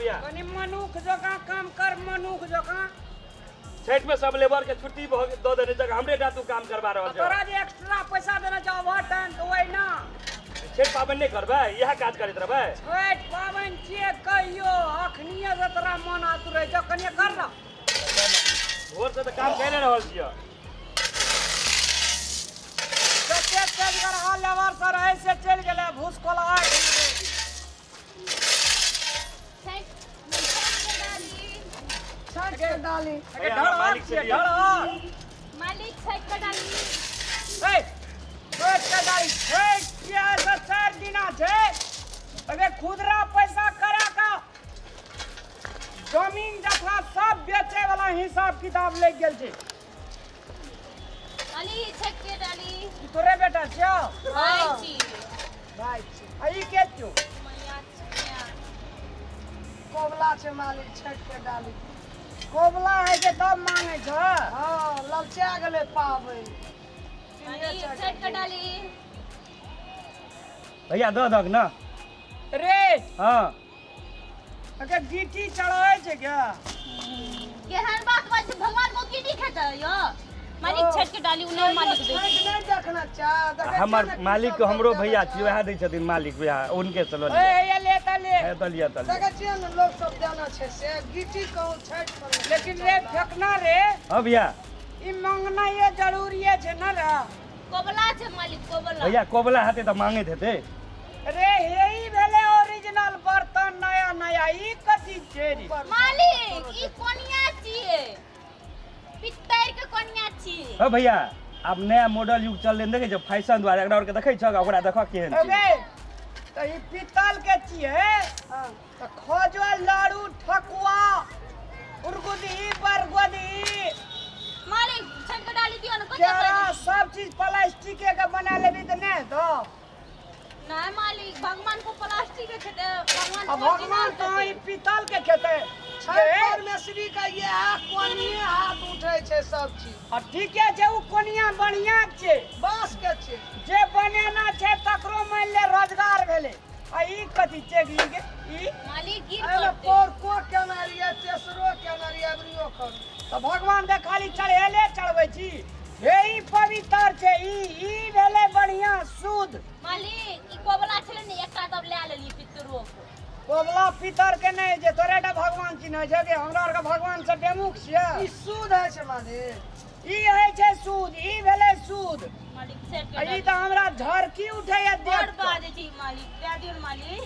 भैया। कनी मनुख जकाँ काम कर, मनुख जकाँ। छठि में सब लेबर के छुट्टी भऽ दऽ देने छै, हमरे टा तू काम करबा रहल छह। तोरा जे एक्स्ट्रा पैसा देने छौ ओवर टाइम तऽ ओहि ना। छठि पाबनि नहि करबै, इएह काज करैत रहबै? छठि पाबनि छियै कहियो, अखनिये से तोरा मन आतुर रहै छौ, कनिये कर ना। भोर से तऽ काम करि रहल छियै। कते तेजगरहा लेबर सब रहै से चलि गेलै भूसकोला। छाँट के डाली। भैया, हमरा मालिक से लिअ। मालिक, छाँट के डाली। ए, छाँट के डाली। छाँट किया से 4 दिना छै। अबे खुदरा पैसा करा का जमीन जथा सब बेचे वाला हिसाब किताब लग गेल छै। मालिक, छाँट के डाली। ई तोरे बेटा छियौ? भाई छी। भाइ छी। आ ई के छियौ? मैया छी, मैया। कोबला छै मालिक, छठि के डाली। कोबला है के तब मांगे छ? हँ, ललचा गेलै पाबनि। मालिक, छठि के डाली। भैया, दऽ दहक ने। रे। हँ। अगर गिट्टी चढ़ावे छै क्या? केहन बात बात छै, भगवान को गिट्टी खेतै यो? मालिक, छठि के डाली। उ नहि मालिक दै। छठि नहि देखना चाह देखै छियै हमर ने की मालिक सब के हमरो लोक भैया देने छियै, वएह दै छथिन मालिक, वएह उनके से लऽ ए लिअ। हे ले त ले। हे तऽ लिअ, तऽ लिअ। देखै छियै ने, लोक सब देने छै से गिट्टी कहूँ छठि पर नहि। लेकिन रे फेकना रे। हँ भैया। ई मांगना ये जरूरी छै ना रे? कोबला छै मालिक, कोबला। भैया, कोबला हेतै तऽ मांगैत हेतै। रे, हे ई भेलै ओरिजिनल बर्तन नया नया, ई कथी छै रे? मालिक, ई कोनिया छियै, पित्तर के कोनिया छियै। हँ भैया, आब नया मॉडल युग चललै ने, देखै छ फैशन दुआरे एकरा आरके देखै छह, ओकरा देखऽ केहन छै। अबे तऽ ई पीतल के छियै तऽ खजो, लाड़ू, ठकुआ, उर्गुदी, बरगुदी। मालिक, छानि के डाली दियौ ने कते। केरा सब चीज प्लास्टिके के बना लेबी तऽ नहि हेतौ? नहीं मालिक, भगवान को प्लास्टिक के खेते भगवान? आ भगवान कहाँ ई पीतल के खेतै? छठि परमेश्वरी के इएह कोनिये हाथ उठै छै सब चीज। आ ठीके छै, ओ कोनिया बढ़िया छै। बाँस के छै। जे बनेना छै तकरो मानि ले रोजगार भेलै। आ ई कथी छै ई के ई? मालिक, गिर एहिमे पड़तै। पौरको केने रहियै, तेसरो केने रहियै, अबरियो करू। तऽ भगवान के खाली चढ़ेले चढ़बै छी? हे, ई पवित्र छै, ई ई भेलै बढ़िया शुद्ध। मालिक, ई कोबला छलै ने एकटा, तब लए लेलियै पितरो के। कोबला पितर के नहि जे तोरे टा भगवान चिन्है छै कि हमरा आरके भगवान से बेमुख छियै? ई शुद्ध होइ छै मालिक। ई होइ छै शुद्ध, ई भेलै शुद्ध। मालिक, छाँटि आ के ई डाली। तऽ हमरा झरकी उठैया बड़ देख कऽ। बाजै छी मालिक, दए दियौ ने मालिक।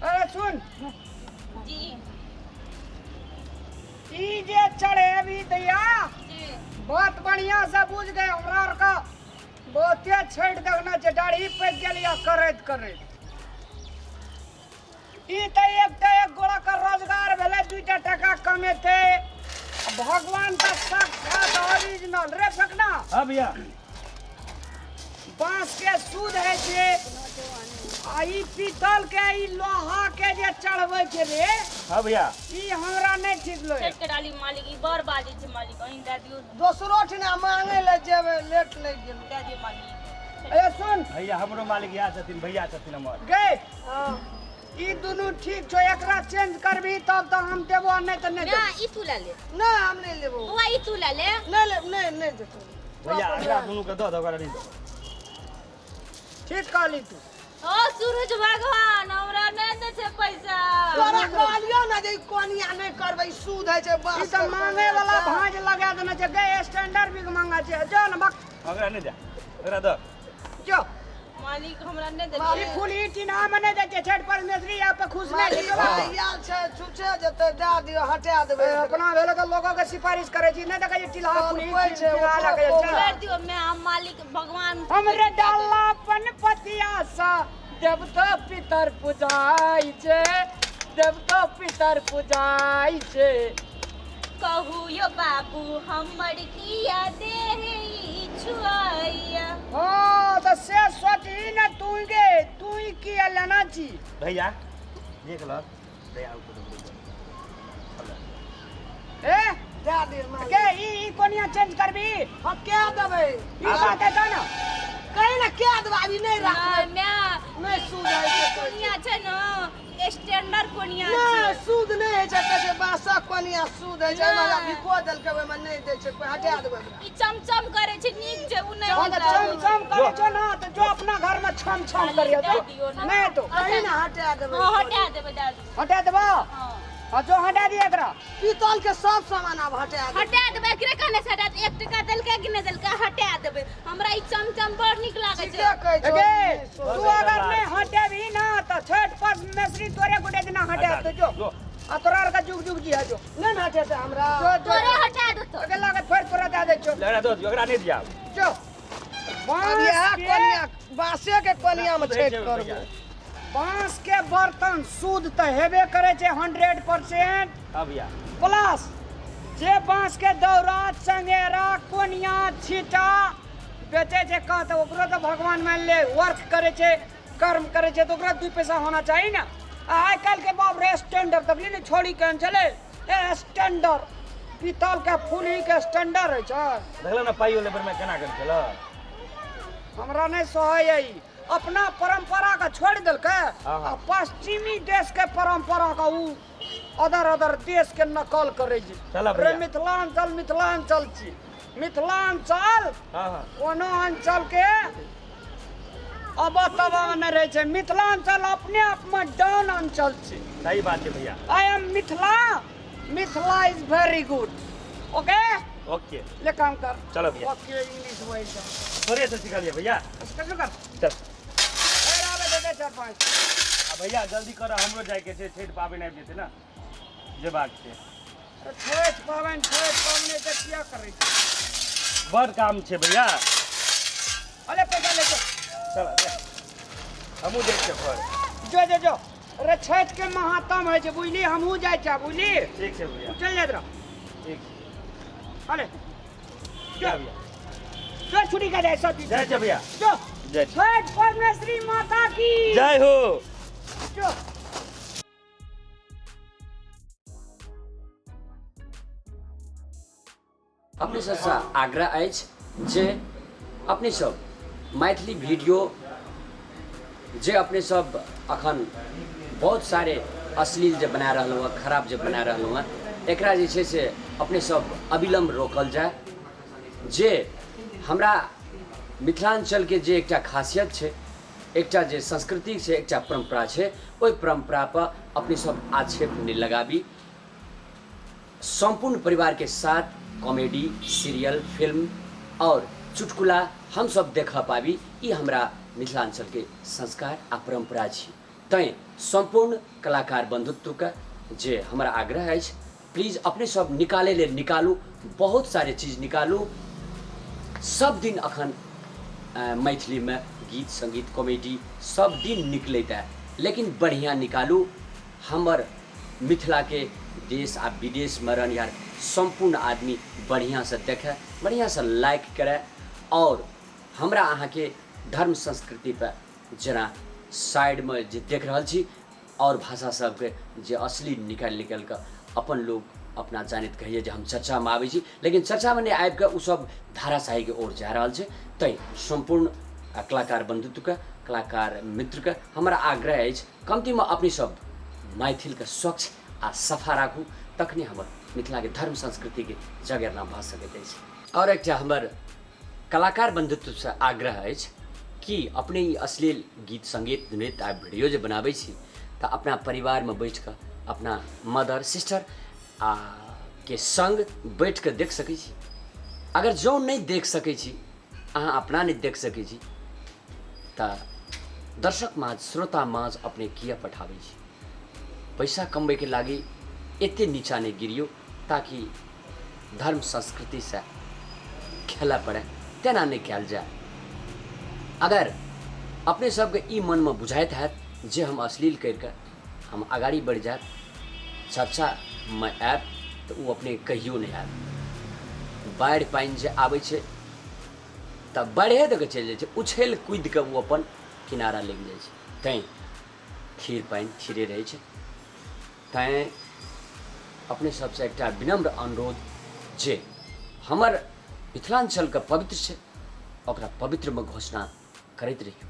अरे सुन। जी। ई जे चढ़ेबी दैया। जी। बहुत बढ़िया से बुझ गए, हमरा आर का बहुते छठि देखना छै, दाढ़ी पकि गेल या करैत करैत। ई तऽ एकटा एक गोड़ा के रोजगार भेलै, 2टा टाका कमेतै। आ भगवान तऽ साक्षात ओरिजिनल रे फेकना। हाँ भैया। बांस के सूद होइ छै आ ई पीतल के, ई लोहा के जे चढ़बै छै रे। हाँ भैया। ई हमरा नहि ठीक लगे। छाँटि के डाली मालिक, ई बड़ बाजै छै मालिक, अहीं दए दियौ ने। दोसरो ठिना मांगे लए जेबै, लेट लागि गेल। दए दियौ मालिक। अरे सुन। भैया, हमरो मालिक इएह छथिन, भैया छथिन हमर। गे। हँ। ई दुनू ठीक छौ, एकरा चेंज करबही तब तऽ हम देबो, नहि तऽ नहि ना देबो। ई तू लए ले। नहि, हम नहि लेबो। बौआ, ई तू लए ले। नहि लेब, नहि, नहि देतौ। भैया, एकरा दुनू के दऽ दऽ, ओकरा नहि दऽ। ठीक कहली तू। ओ सूरज भगवान, हमरा नहि दै छै पैसा। तोरा कहलियौ ने जे ई कोनिया नहि करबै, ई सूद होइ छै बाँस ई तऽ के। मांगे वाला भांज लगा देने छै। गे, स्टैंडर्ड भी मांगा छै, जो ने बक। ओकरा नहि दे, ओकरा दऽ। जो। मालिक, हमरा नहि दै। ई फूल ई टीना में नहि दै छै। छठि परमेश्वरी आप पे खुश नहि मालिक छै। भाई आयल छै, छुछे जेतै, दए दियौ, हटा देबै। अपना भेल तऽ लोगो के सिफारिश करै छी, नहि देखै छी टिल्हा फूल कोइ छै, टिल्हा ओकरो लगै छै। छोड़ि दियौ मैं, हम मालिक भगवान। हमरे डाला अपन पतिया सा देवता पितर पुजाइ छै, देवता पितर पुजाइ छै। कहू यो बाबू, हमर किया देह ई छुआइया? हाँ तऽ से सोचही ने तू गे, तू ही किया लेना छी? भैया, देख ल दया ऊपर। ए। दए दियौ मालिक। के ई ई कोनिया चेंज करबी? हँ, कए देबै। ई बात है ने। कही ने, कए देबै, अभी नहि राखबै। मैं नहि सूद होइ छै कोइ। कोनिया छै ने स्टैंडर्ड कोनिया नहि छै। सूद नहि होइ छै, कहै छै बाँसक कोनिया सूद होइ छै। नहि। हमरा भिको देलकै, ओहिमे नहि दै छै कोइ, हटा देबै ओकरा। ई चमचम करे छै, नीक छै उ नहि। हँ, तऽ हमरा छम छम करे छौ ना, तऽ जो अपना घर में छम छम करियो दए दियौ ने। नहीं तो कहीं ने हटा देबै। हँ, हटा देबै, दए दियौ। हटा देबो। हँ। हाँ, जो हटा दिए एकरा। पीतल के सब सामान आब हटा देबै। हटा देबै, एकरे कहने से हटा देबै। 1 टका देलकै कि नहि देलकै, हटा देबै। हमरा ई चमचम बड़ नीक लागै छै। ठीके कहै छौ। एगे, तू अगर नहीं हटेबही ना तऽ छठ पर मेसरी तोरे गोटे दिना हटा हटा दे जो। जो। आ तोरा आर के जुग जुग जी है जो। नहि ने हटेतै हमरा। जो जो। तोरे हटा देतौ। अगे लागत फेर तोरा दए दै छौ। एकरा दऽ दियौ, एकरा नहि दिया। जो। अब बाँस इएह के कोनिया, बाँसे के कोनिया मे छठि करबै। बाँस के बर्तन शुद्ध तऽ हेबे करै छै 100%। अब या प्लस जे बाँस के दौरा, चंगेरा, कोनिया, छीटा बेचै छै कह, तऽ ओकरो तऽ भगवान मान ले वर्क करै छै, कर्म करै छै, तऽ ओकरा 2 पैसा होना चाही ने। आ आइ काल्हि के बाप रे, स्टैंडर्ड देखली ने छोड़ी केहन छलै? ए स्टैंडर्ड पीतल के फूलही के स्टैंडर्ड होइ छै। देखल ने पाइयो लेबर में केना करै छल। हमरा नहि सहैए ई। अपना परंपरा के छोड़ि देलकै हाँ, हाँ। आ पश्चिमी देश के परंपरा के उ अदर अदर देश के नकल करै छै। चलऽ रे भैया। मिथिलांचल मिथिलांचल छी, मिथिलांचल हाँ हाँ कोनो अंचल के अब तब नहि रहै छै। मिथिलांचल अपने आप में डाउन अंचल छै। सही बात है भैया। I am Mithila, Mithila is very good. Okay okay, ले काम कर। चलो भैया। ओके, इंग्लिश बोल छै। थोड़े से सिखलिए भैया। कर कर। चल। फेर आबे दे 4 5। आ भैया जल्दी कर, हमरो जाए के छै, छठि पाबनि आबि जेतै ने, जेबाक छै। छठि पाबनि, छठि पाबनि से किया करै छै? बड़ काम छै भैया। अरे पैसा ले जो। चल, हमहूँ जाइ छियै घर। जो जो जो। अरे छठि के महात्म होइ छै, बुझली? हमहूँ जाइ छियै, बुझली? ठीक छै भैया। तू चलि जाइत रह। ठीक। अरे जा भैया। जो, छुट्टी का जाए सब चीज। जय छै भैया। जो। जय। छठ परमेश्वरी माता की जय हो। जो। अपने सबसँ आग्रह अछि जे अपने सब मैथिली वीडियो जे अपने सब अखन बहुत सारे अश्लील जे बना रहलहुँ हँ, खराब जे बना रहलहुँ हँ, एकरा जे छै से अपने सब अविलम्ब रोकल जाय। जे हमरा मिथिलाञ्चलके जे एकटा खासियत छै, एकटा जे संस्कृति छै, एकटा परम्परा छै, ओहि परम्परापर अपने सब आक्षेप नहि लगाबी। सम्पूर्ण परिवारके साथ कॉमेडी, सीरियल, फिल्म आओर चुटकुला हमसब देखऽ पाबी, ई हमरा मिथिलाञ्चलके संस्कार आ परम्परा छी। तैँ सम्पूर्ण कलाकार बन्धुत्वके जे हमर आग्रह अछि, प्लीज अपने सब निकालै लेल निकालू, बहुत सारे चीज निकालू। सब दिन अखन मैथिलीमे गीत सङ्गीत कॉमेडी सब दिन निकलैत है, लेकिन बढ़िआँ निकालू। हमर मिथिलाके देश आ विदेशमे रहनिहार सम्पूर्ण आदमी बढ़िआँसँ देखै, बढ़िआँसँ लाइक करै आओर हमरा अहाँके धर्म संस्कृतिपर जेना साइडमे जे देख रहल छी आओर भाषा सबके जे असली निकालि निकालि कऽ अपन लोक अपना जानैत कहैए जे हम चर्चामे आबै छी, लेकिन चर्चामे नहि आबिकऽ ओसब धाराशाहीके ओर जा रहल छै। तैँ सम्पूर्ण कलाकार बन्धुत्वके, कलाकार मित्रके हमरा आग्रह अछि, कम्तीमे अपने सब मैथिलके स्वच्छ आ सफा राखू, तखने हमर मिथिलाके धर्म संस्कृतिके जगेरना भऽ सकैत अछि। आओर एकटा हमर कलाकार बन्धुत्वसँ आग्रह अछि कि अपने ई अश्लील गीत सङ्गीत नृत्य आ वीडियो जे बनाबै छी तऽ अपना परिवारमे बैठ कऽ अपना मदर सिस्टर आ के सङ्ग बैठ कऽ देख सकै छी। अगर जँ नहि देख सकै छी, अहाँ अपना नहि देख सकै छी, तऽ दर्शक माझ, श्रोता माझ अपने किया पठाबै छी? पैसा कमबैके लागि एते नीचा नहि गिरियौ ताकि धर्म संस्कृतिसँ खेलऽ पड़ै, तेना नहि कयल जाय। अगर अपने सबके ई मनमे बुझाइत हैत जे हम अश्लील करिके हम अगाडि बढ़ि जायब, चर्चामे आयब, तऽ ओ अपने कहियो नहि आयब। बाढ़ि पानि जे आबै छै तऽ बाढ़िए दऽ कऽ चलि जाइ छै, उछलि कूदि कऽ ओ अपन किनारा लागि जाइ छै। तैँ थिर पानि थिरे रहै छै। तैँ अपने सबसँ एकटा विनम्र अनुरोध जे हमर मिथिलाञ्चलके पवित्र छै, ओकरा पवित्रमे घोषणा करैत रहियौ।